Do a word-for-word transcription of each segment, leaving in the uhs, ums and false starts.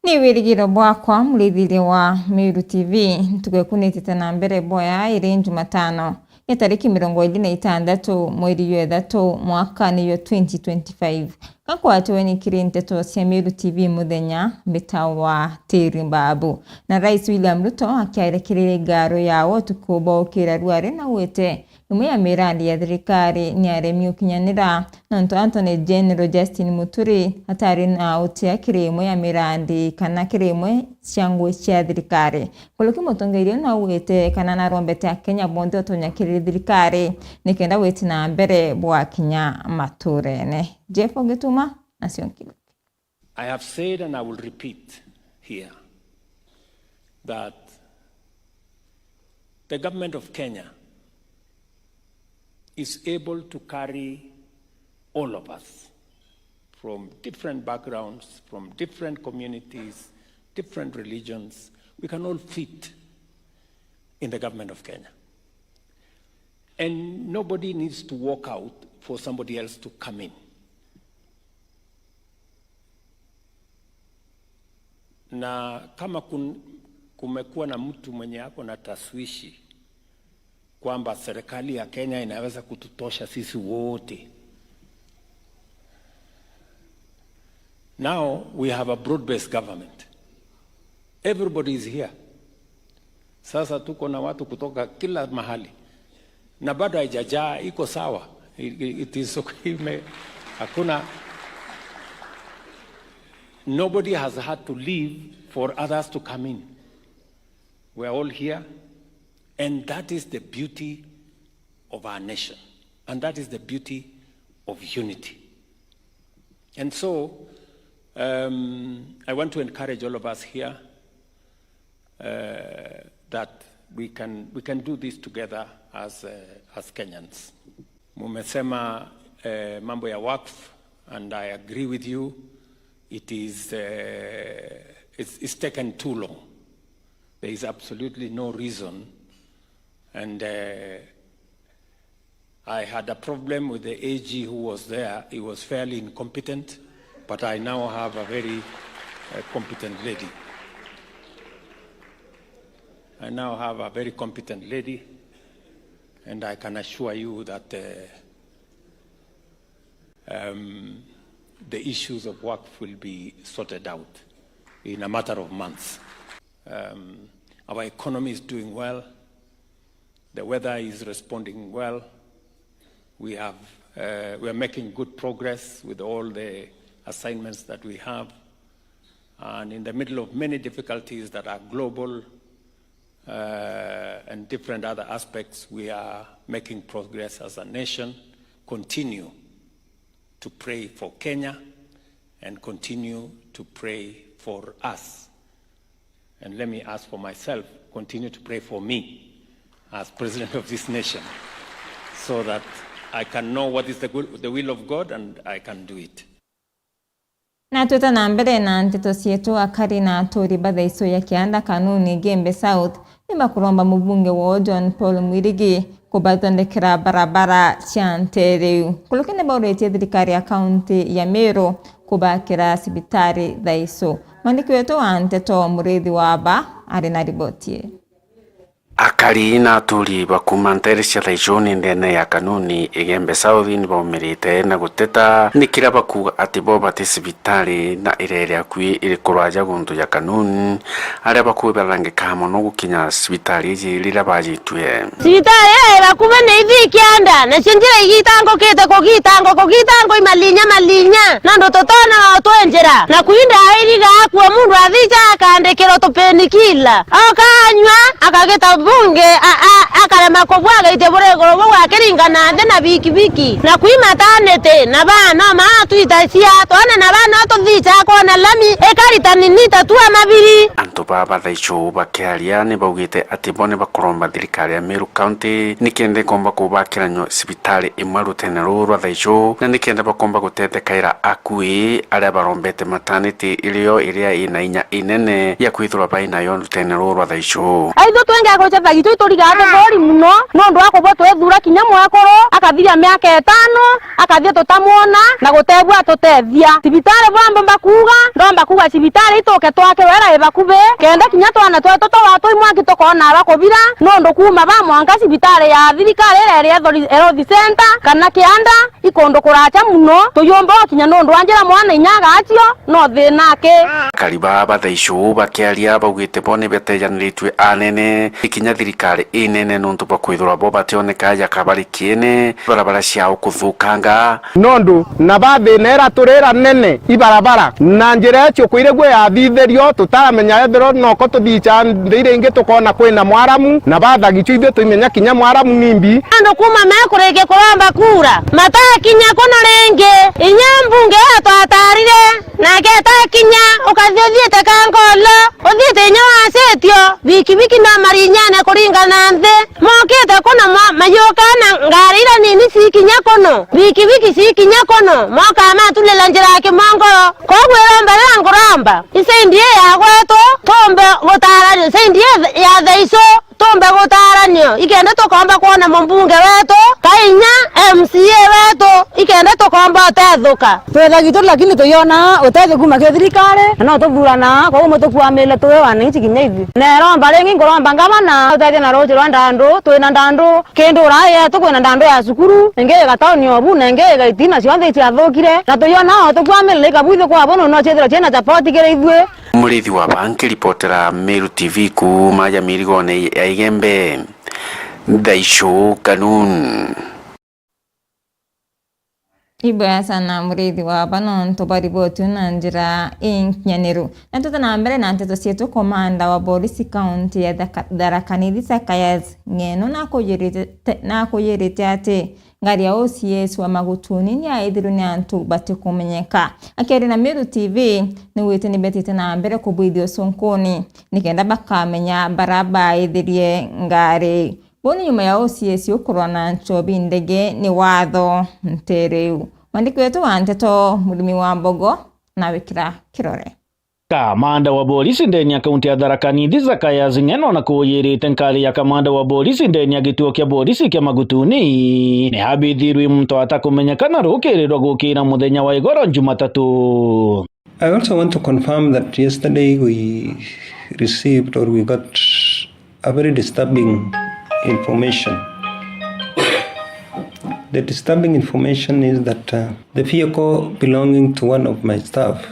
Ni wirigiro bwakwa, murithiria wa Meru T V, ntuku ikunitite na mbere boya iri Jumatano ya tariki mirongo iri na itandatu mweri jwa ithatu mwaka ni jwa twenty twenty-five. Gakwatiwe ni kiri nteto cia Meru T V muthenya, mbitawa Teri Mbabu. Na Rais William Ruto akiarekereria ngaro yawe utuku bwa ukira ruari na gwite imwe ya mirandi ya thirikari ni aremi ukinyanira, nontu Attorney General Justin Muturi atari na utia kiri imwe ya mirandi kana kiri imwe cia ngui cia thirikari. Nkuruki mutongeria uyu naugite kana narombete Akenya bonthe utonya kiri thirikari nikenda gwiti na mbere bwakinya maturene. Jeff Ogituma, nacio Nkuruki. I have said and I will repeat here that the government of Kenya is able to carry all of us from different backgrounds, from different communities, different religions. We can all fit in the government of Kenya. And nobody needs to walk out for somebody else to come in. Na kama kun-, kumekuwa na mtu mwenye ako na tashwishi kwamba serikali ya Kenya inaweza kututosha sisi wote, now we have a broad-based government. Everybody is here. Sasa tuko na watu kutoka kila mahali. Na bado haijajaa, iko sawa. It, it is okay. Ime-, hakuna, nobody has had to leave for others to come in. We are all here, and that is the beauty of our nation, and that is the beauty of unity. And so, um, I want to encourage all of us here, uh, that we can, we can do this together as, uh, as Kenyans. Mumesema, uh, mambo ya Waqf, and I agree with you. It is, uh, it's, it's taken too long. There is absolutely no reason. And, uh, I had a problem with the A G who was there. He was fairly incompetent, but I now have a very, uh, competent lady. I now have a very competent lady, and I can assure you that, uh, um, the issues of Waqf will be sorted out in a matter of months. Um, our economy is doing well. The weather is responding well. We have, uh, we are making good progress with all the assignments that we have. And in the middle of many difficulties that are global, uh, and different other aspects, we are making progress as a nation. Continue to pray for Kenya and continue to pray for us. And let me ask for myself, continue to pray for me as president of this nation, so that I can know what is the good, the will of God, and I can do it. Na twita na mbere na nteto cietu, akari na aturi ba thaico ya kianda Kanuni Igembe South ni bakuromba mubunge wao John Paul Mwirigi kubathondekera barabara cia nteere iu. Nkuruki ni bauritie thirikari ya kaunti ya Meru kubakira cibitari thaico. Mwandiki wetu wa nteto Muriithi Waba ari na riboti ii. Akari na aturi ba kuuma nteere cia thaico ni ndene ya Kanuni Igembe South ni baumirite na guteta ni kiria bakuuga ati bo bati cibitari na iria iri akui iri kuraja guntu ja Kanuni, aria bakuuga bathangikaga mono gukinya cibitari iji riria bajitue. Cibitari ii iri bakuvi ni ithi kianda, nacio njira igitangukite kugitangwa, kugitangwa imalinya malinya, nontu tutoona wa utwinjira. Na kwinda airiga akua mundu athica akandikirwa tupenikila, oka anyua, akagita bunge, a-, a-, akarema kubua agaitia buri iguru buu akiringa na nthi na bikibiki. Na kwi mataniti, na baa no maa twita cia, twona na baa no tuthica kwona lami, ikari ta nini ta tua mabiri. Antu baa ba thaico bakiaria ni baugite ati bo ni bakuromba thirikari ya Meru County nikenda ikomba kubakira nyua cibitari imwe rutene ruu rwa thaico, na nikenda bakomba gutethekaira akui aria barombete mataniti irio iria ina inya inene ya kwithirwa bai nayo rutene ruu rwa thaico. Aithu twenge gucetha gitu turigaa tuthuri muno, nondu wa kubwa twethura kinya mwekuru akathiria miaka itano, akathie tutamwona na gutebua atutethia. Cibitari bwambo mbakuuga Ndomba kuuga cibitari ituke twake wera i bakubi, kenda kinya twana twetu twa twi mwanki tukoona aba kubira, nundu kuuma ba mwanka cibitari ya thirikari iria iri Health Center kana kianda, ikundu kuracha muno, tuyumba gukinya nundu wa njira mwana inya agacio, no thina aki. Akari ba Bathaicu bakiaria baugite bo ni betejaniritue anene, ikinya thirikari inene nuntu bwa kwithirwa bo bationeka ja kabari kiene, barabara ciao kuthukanga. Nondu na ba thina ira turira nene ibarabara, na njira icio kwirigua yathithirio, tutaramenya ethirwa noko tuthiica nthi iria ingi tukoona kwina mwaramu, na ba Thagichu ithui tuimenya kinya mwaramu nimbi. Andu kuuma mekurikia kuromba kura, matakinya kuno ringi. Inya mbunge atwatarire, nake atakinya, ukathi uthiite Kangolo, uthiite inya wa Setio, bikibiki no marinyane kuringana nthi. Mokite kuno mo-, majuka na ngari ira nini cikinya kuno, bikibiki cikinya kuno, moka matulila njira ya kimongoro. Koguo iromba riria nguromba, isaindi ii ya gwetu, tumbe gutaranio, isaindi ii ya Thaicu, tumbe gutaranio, ikenda tukomba kwona mumbunge wetu, ka inya M C A wetu, ikenda tukomba utethuka. Twithagia tu, lakini tuiona uteethio kuuma kiri thirikari, na no tuthurana, koguo mutukuamire twi wananchi kinya ithui. Na iromba ringi nkuromba ngavana uteethie na ruuji rwa Ndandu, twina Ndandu, Kindu uraa yetu kwina Ndandu ya cukuru, ingi iga tauni o bu, na ingi iga itina cionthe iciathukire, na tuiona o tukuamire na ikabwithio kwa bono no ciethirwa ciina support kiri ithui. Murithi wa Banki, ripotera Meru T V kuuma aja mirigone ya Igembe, Thaishu Kanun. Ibwega sana Murithi wa Bantu nontu bwa riboti na njira inkinyaniru. Na tuta na mbere na nteto cietu, komanda wa borisi kaunti ya Thaka-, Tharaka Nithi Zacharias Ng'eno nakujirite, nakujirite ati ngari ya O C S wa Magutuni ni yaithirwe ni antu batikumenyeka. Akiaria na Meru T V, niwite ni betite na mbere kubwithia ucunkuni nikenda bakamenya bara baithirie ngari. Buu ni nyuma ya O C S ukurwa na nchobi ndege ni watho ntere iu. Mwandiki wetu wa nteto, Muthimi wa Mbogo, nawikira kirore. Kamanda wa borisi ndeni ya kaunti ya Tharaka Nithi, Zacharias Ng'eno, na kuyirite nkari ya kamanda wa borisi ndeni ya gituo kia borisi kia Magutuni, ni abithirwe muntu atakumenyeka na rukirirwa gukira muthenya wa igoro Jumatatu. I also want to confirm that yesterday we received or we got a very disturbing information. The disturbing information is that, uh, the vehicle belonging to one of my staff,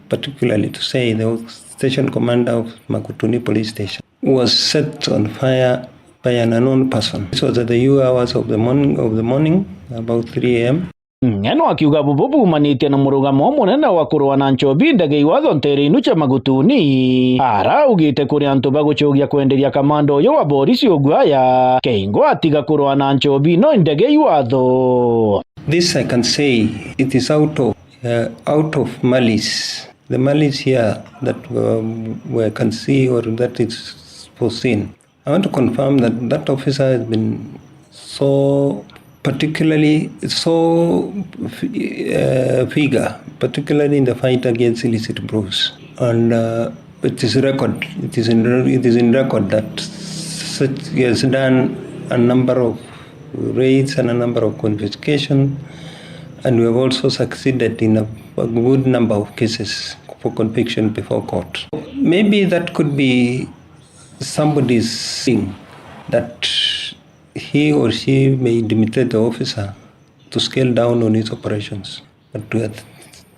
particularly to say the station commander of Magutuni Police Station, was set on fire by an unknown person. This was at the early hours of the morning, of the morning, about three A M. Ng'eno akiuga bubu buumanitie na murugamo munene wa kurwa na nchobi ndege iwatho ntere inu cia Magutuni. Araugite kuri antu bagucugia kwenderia kamanda uyu wa borisi uguaya, keingo atiga kurwa na nchobi no ndege iwatho. This I can say, it is out of, uh, out of malice. The malice here that, um, we can see or that is foreseen. I want to confirm that that officer has been so particularly, so, uh, vigor, particularly in the fight against illicit brews. And, uh, it is record, it is in, it is in record that such, he has done a number of raids and a number of confiscation, and we have also succeeded in a, a good number of cases for conviction before court. Maybe that could be somebody's thing that he or she may intimidate the officer to scale down on his operations. But we are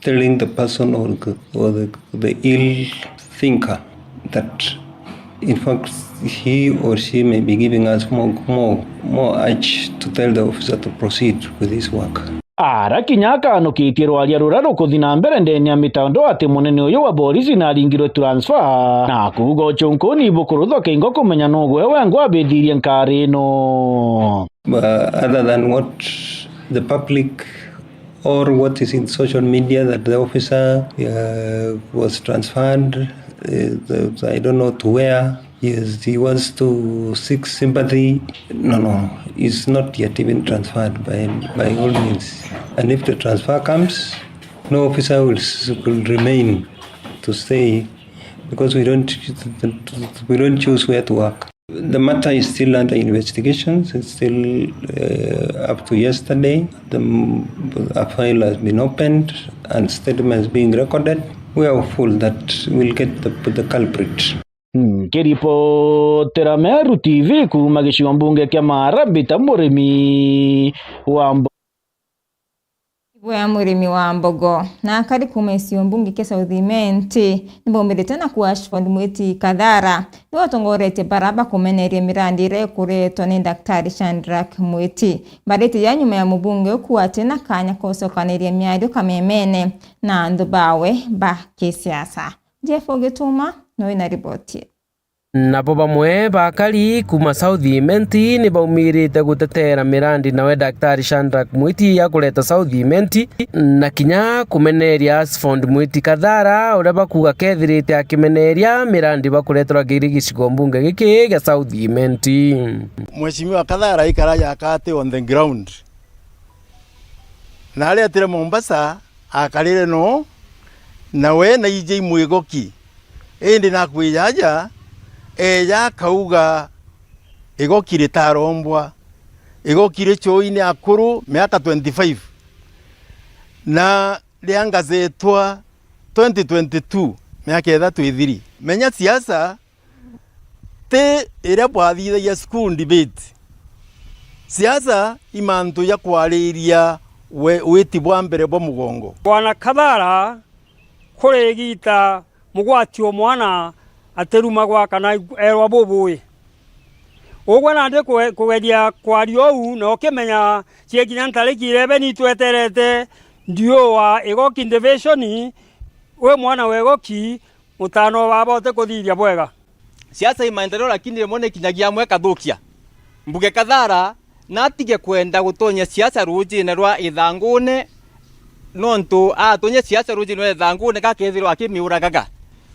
telling the person or the, or the, the ill thinker that, in fact, he or she may be giving us more, more, more urge to tell the officer to proceed with his work. Ara kinya akanukitie rwaria ruria rukuthi na mbere ndene ya mitandao ati munene uyu wa borisi naringirwe transfer, na kuuga ucunkuni ibukurutha keingo kumenya nugwe wengwa abithirie nkari ino. Uh, other than what the public or what is in social media that the officer, uh, was transferred, uh, the, I don't know to where. Yes, he wants to seek sympathy. No, no, he's not yet even transferred by, by all means. And if the transfer comes, no officer will, s-, will remain to stay because we don't, we don't choose where to work. The matter is still under investigations. It's still, uh, up to yesterday. The m-, a file has been opened and statements being recorded. We are hopeful that we'll get the, the culprit. Nkiripotera Meru T V kuuma gicigo mbunge kia Maara, mbita Murimi wa Mbo- Ibwe ya Murimi wa Mbogo. Na akari kuuma gicigo mbunge kia South Imenti nibaumirite na kuuga Ashford Mwiti Kathara niwe utongoretie bara bakumeneria mirandi iria ikuretwa ni Daktari Shadrack Mwiti. Mbarite ja nyuma ya mubunge uku ati na kanya kucokaniria miario kamemene na anthu bawe ba kisiasa. Jeff Ogituma no wina riboti. Nabo bamwe bakari kuuma South Imenti ni baumirite gutetera mirandi nawe Daktari Shadrack Mwiti ya kureta South Imenti, na kinya kumeneria Ashford Mwiti Kathara, uria bakuuga kethirite akimeneria mirandi bakureterwa kiri gicigo mbunge giki gia South Imenti. Mheshimiwa Kathara aikara jakati on the ground. Na aria atire Mombasa, akarire no, na we na ije imwigoki. Indi nakwija aja, eja akauga, igoki ritarombwa, igoki ricuuine akuru miaka twenty-five, na riangazetwa twenty twenty-two, miaka ithatu ithiri. Menya siasa ti iria bwathithagia school debate. Siasa i mantu ja kwariria we-, witi bwa mbere bwa mugongo. Bwana Kathara, kuri igita mugwati o mwana atirumagwa kana erwa bubui. Ugwe nandi kue-, kugeria kwaria uu na ukimenya ciekinya ntariki irebe ni tweterete ndiu wa Igoki Division, wi mwana wa Igoki, mutano wa baba utikuthithia bwega. Siasa i maendeleo, lakini rimwe ni kinyagia amwe ikathukia. Mbuge Kathara, na atige kwenda gutonyia siasa ruujine rwa ithangune, nontu atonyia siasa ruujine rwa ithangune gakethirwa akimiuragaga.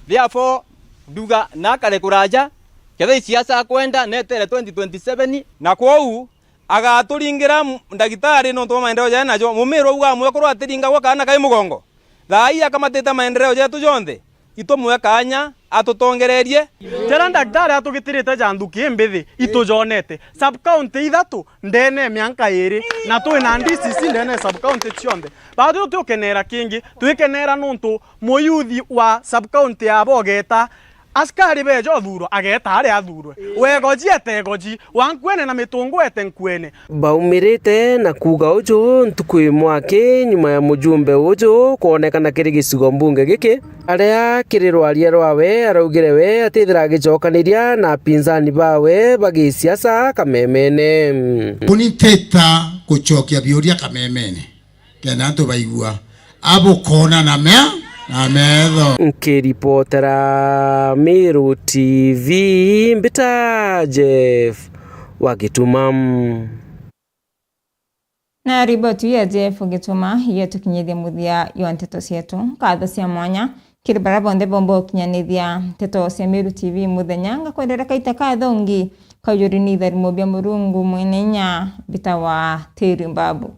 Therefore, nduga na akare kuraja, kethira i siasa akwenda, netere twenty twenty-seven. Na kwou, agaturingira m-, ndagitari nontu bwa maendeleo jae najo. Mumiru auga mwekuru atiringagwa kaana kai mugongo. Thaa ii akamatite maendeleo jetu jonthe, itumwe kaanya atutongererie. Tera ndagitari atugitirite ja nthuki imbithi itujonete. Sub county ithatu ndene ya mianka iri, na twi na D C C ndene ya sub county cionthe. Baatwi tutiukenera kingi, twikenera nontu muyuthi wa sub county ya Bogeta, askari beja uthurwa, ageta aria athurwe. Wegoji ete egoji, wa nkuene na mitungu ete nkuene. Baumirite na kuuga uju ntuku imwe aki nyuma ya mujumbe uju kwonekana kiri gicigo mbunge giki, aria kiri rwaria rwawe araugire we atithira agicokaniria na apinzani bawe ba gisiasa kamemene. Uni ntita gucokia biuria kamemene. Kenda antu baigua, abukona na mea-, na metho. Nkiripotera Meru T V, mbita Jeff wa Gituma. Na riboti ya Jeff Gituma yetukinyithia muthia jwa nteto cietu. Nkatho cia mwanya kiri baria bonthe bomba gukinyanithia nteto cia Meru T V muthenya. Ngakwendera kaita kathongi kaujuri ni itharimo bia Murungu mwene inya, mbita wa Tiri Mbabu.